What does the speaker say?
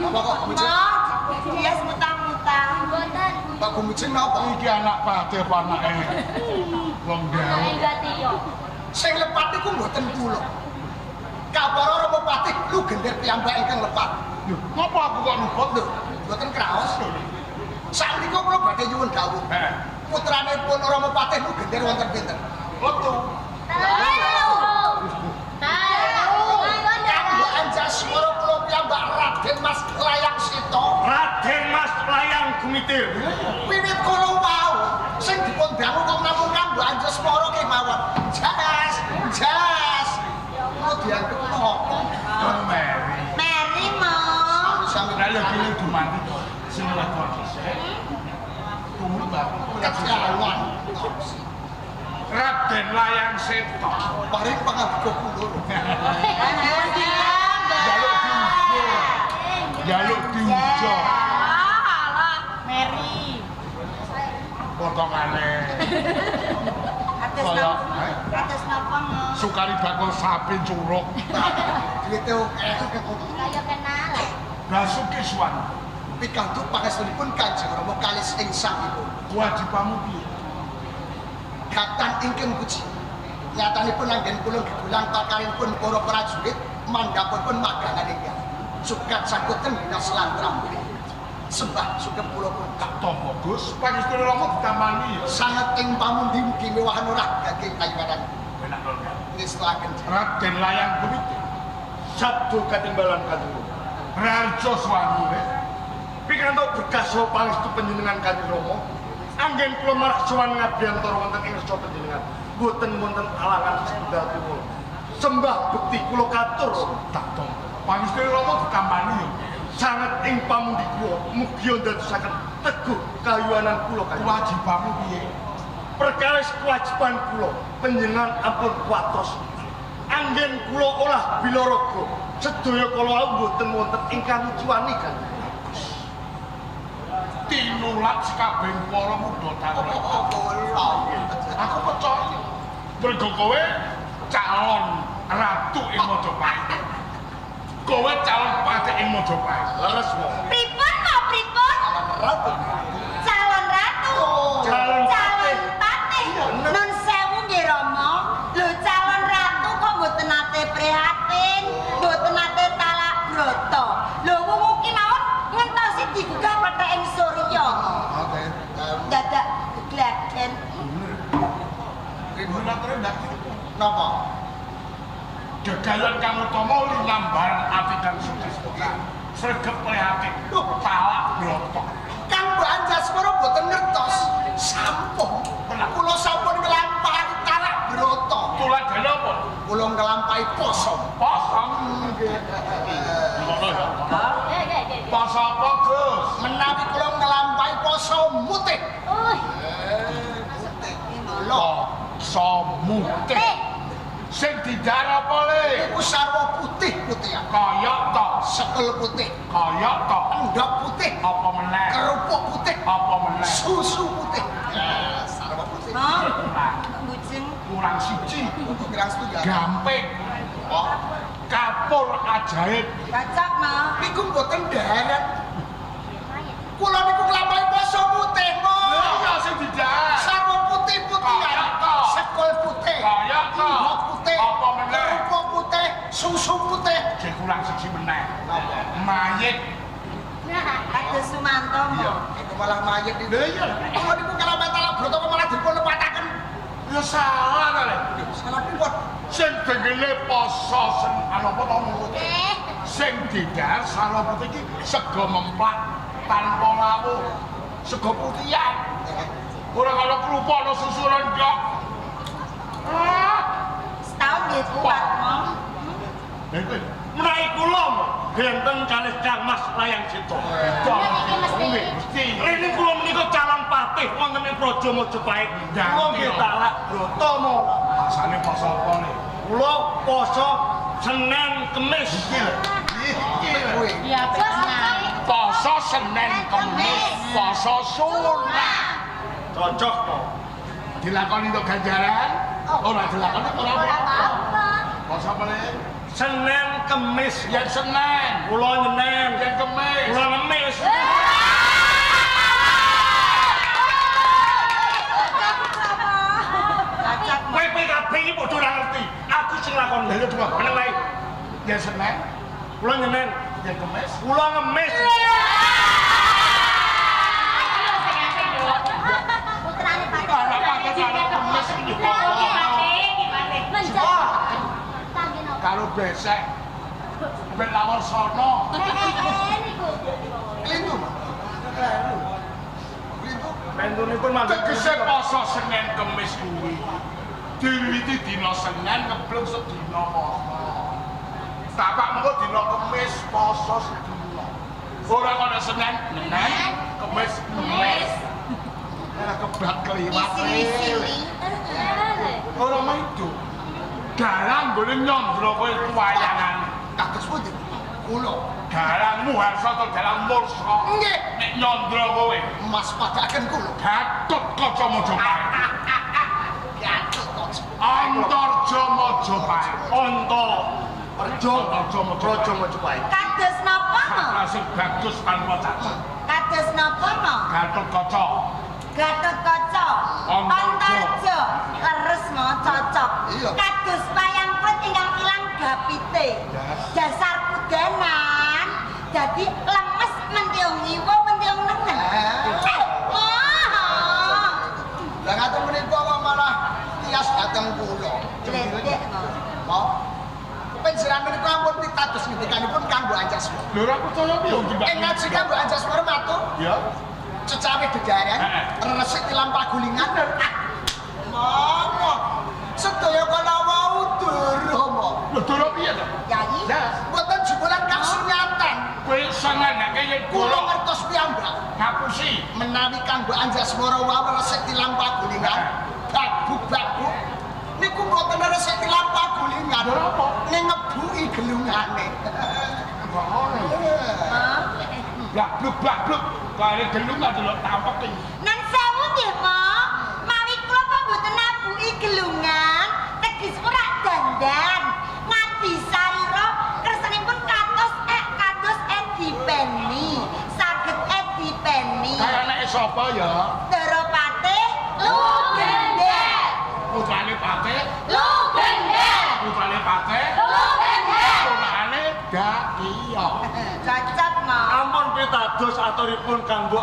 Apa kok gumujeng? Mo, dia mutah-mutah. Mboten. Kok gumujeng napa? Iki anak patih apa anake wong Anake gawe. Gatiyo. Sing lepat niku mboten kula. Kapara Rama Patih lu gender piyambak ingkang lepat. Lho, ngopo aku kok luput? Lho, mboten kraos. Sakmenika kula badhe nyuwun dawuh. Heeh. Putranipun Rama Patih lu gender wonten pinten? Metu. Telu. Telu. Kanggo Anjasmara kula piyambak Raden Mas Layang Seta. Raden Mas Layang Gumitir. Wiwit kula wau sing dipun dangu kok namung kanggo Anjasmara kemawon. Jas, jas. Kula dianggep napa? Kon Mary. Mary mo. Sami Lah lho kene dumanti sing lakon dhisik. Tunggu bapak. kejawan. Raden Layang Seta. Paring pangabeka kula. Jaluk diujo. Jaluk diujo. Alah, Mary. Potongane. Atas Kaya, napa? Atas napa mo? Sukari bakul sapi curug. Duwite akeh. Kaya kenalan. Basuki Suwan. Pikantuk pangestunipun Kanjeng Rama kalis ing sangipun. Kewajibanmu piye? Katan ingkang puji. Nyatanipun anggen kula gegulang pakarinipun para prajurit mandhapipun magangan ingkang sukat sakoten dinas lan trampil. Sembah sugeng kula pun Tak tampa Gus, pangestune Rama ditampani ya. sangat ing pamundi mugi mewahan ora gage kayuwanan Enak lho. ngestakaken. Raden Layang Gumitir. Sabdo katimbalan kanjeng. Raja Suwanure. Pikantuk berkah saha pangestu panjenengan Kanjeng Rama. Anggen kula marak sowan ngabiyantara wonten ing reca panjenengan. Boten wonten alangan setunggal kula. Sembah bekti kula katur Tak tampa. Pangestune Rama ditampani ya. sanget ing pamundi kula mugi ndadosaken teguh kayuwanan kula Kanjeng. Kewajibanmu piye? Perkawis kewajiban kula panjenengan ampun kuwatos. Anggen kula olah bilaraga sedaya kala wau mboten wonten ingkang ngucuwani Kanjeng. Tinulat sekabehing para muda tarulata. Kula. Aku percaya. Mergo kowe calon ratu ing Majapahit. Kowe calon patih ing Majapahit. Leres mo. Pripun mo, pripun? Ratu. Calon ratu. Calon Calon patih. Nun sewu nggih Rama. Lho calon ratu kok mboten nate prihatin, mboten nate talak brata. Lho wungu ki mawon ngentosi digugah petheking surya. Oke. Dadak gegladen. Pripun Bener ndak? napa? Gegayan kang utama linambaran ati kang suci. Sregep prihatin. Talak broto. Kang Mbak Anjasmara mboten ngertos. Sampun. Kula sampun nglampahi talak brata. Tuladhane apa? Kula nglampahi poso. Poso. Ngono ya. Nggih, nggih, nggih. Poso apa, Gus? Menawi kula nglampahi poso mutih. Uy. Putih. Lho, Poso mutih. Sing didhahar apa le? iku sarwa putih putihan. Kaya to, Sekel putih, kaya to. endhog putih, Apa meneh? kerupuk putih, Apa meneh? susu putih. Ya, sarwa putih. Mo, Nah, bujeng. kurang siji. Untuk kirang setunggal. Gamping. Oh, Kapur ajaib. Cocok mo. niku mboten daharan. Kula niku nglampahi poso putih, mo. Lha iya sing didhahar. Sarwa putih putihan. Kaya to. Sekul putih. Kaya to. Endhog putih. Apa meneh? Kerupuk putih, susu putih. Jek kurang siji meneh. Napa? Mayit. Kados Sumanto mo. Iya. Iku malah mayit iki. Lha iya. Kula niku nglampahi talak brata kok malah dipun lepataken. Ya salah ta le. Salah pripun? Sing dengene poso sen ana apa to? Sing didhahar sarwa putih iki sego memplak tanpa lawuh. Sego putihan. Ora ana kerupuk ana susu rendok. Ah, Setahun nggih kuat mo. lha iku Menawi kula mo, benten kalih Kang Mas Layang Seta. Bener iki mesti. mesti. Rene kula menika calon patih wonten ing Praja Majapahit. Kula nggih talak brata mo. Pasane poso apa le? Kula poso Senin Kemis. Iki lho. Iki lho. Kuwi. Iya, benar. Poso Senin Kemis, poso sunah. Cocok mo. Dilakoni untuk ganjaran, ora dilakoni ora Ora apa-apa. apa-apa. Poso apa le? Senin Kemis Yen Senin, kula nyenen, yen Kemis. padha ora ngerti. Aku sing lakoni. Lha coba Meneng wae. Ya Senin, Kula nyenen, ya Kemis. kula ngemis. Putrane Pak. Anak pakai anak Kemis. Menjadi. Kangge napa? Karo besek. Ben lawon sono. Eh, niku. Klintu. Klintu. Pentunipun mangga. Tegese poso Senin Kemis kuwi. Diwiwiti dina Senin ngebleng sedina poso. Tapak mengko dina Kemis poso sedina. Ora kono Senin, Nen, Kemis, Kemis. Ora kebak kliwat. Isili-isili. Ora maido. Dalang nggone nyandra kowe wayangan. Kados pundi? Kula. Dalang Muharsa atau dalang Mursa. Nggih. Nek nyandra kowe, Mas padhaken kula. Gatot Kaca Majapahit. Gatot Kaca. Antarja Majapahit. Onto Rejo Antarja Majapahit. Raja Majapahit. Kados napa, Mo? Sing bagus tanpa cacat. Kados napa, Mo? Gatot Kaca. Gatot Kaca. Antarja. Antarja. Leres mo cocok. Iya. Kados wayang kulit ingkang ilang gapite. Dasar kudanan. Dadi lemes mentiung ngiwa mentiung nengen. Eh. Wah. Lah ngaten menika kok malah tias dhateng kula. Gledek mo. Mo. Panjenengan menika ampun pitados ngendikanipun kanggo Anjasmara. Lho ora percaya piye wong jembak. Ing ngaji kanggo Anjasmara matur Ya. cecawe dedaran, Heeh. resik tilam pagulingan. Ah, Monggo. Sedaya kala wau durama. Lho doro piye to? Yayi. Ya. Mboten jebolan kasunyatan. Kowe iso ngandhake yen Kula kula ngertos piyambak ngapusi. menawi kanggo Anjasmara wau resik tilam pagulingan, babuk-babuk niku mboten resik tilam pagulingan. Lha apa? Ning ngebuki gelungane. Kok ngono. Blak bluk blak bluk. Kare gelungan delok tampek iki. Nun sewu nggih, Mo. Mawi kula kok mboten nabuki gelungan, tegis ora dandan. Ngadi sarira kersanipun kados kados Edi Penny. Saged Edi Penny. Kaya anake sapa ya? Daropate Lugendel. Putrane Patih, Lugendel. putrane Patih, Lugendel. ponakane Dakiya. Cocok, Mo. Ampun pitados aturipun kanggo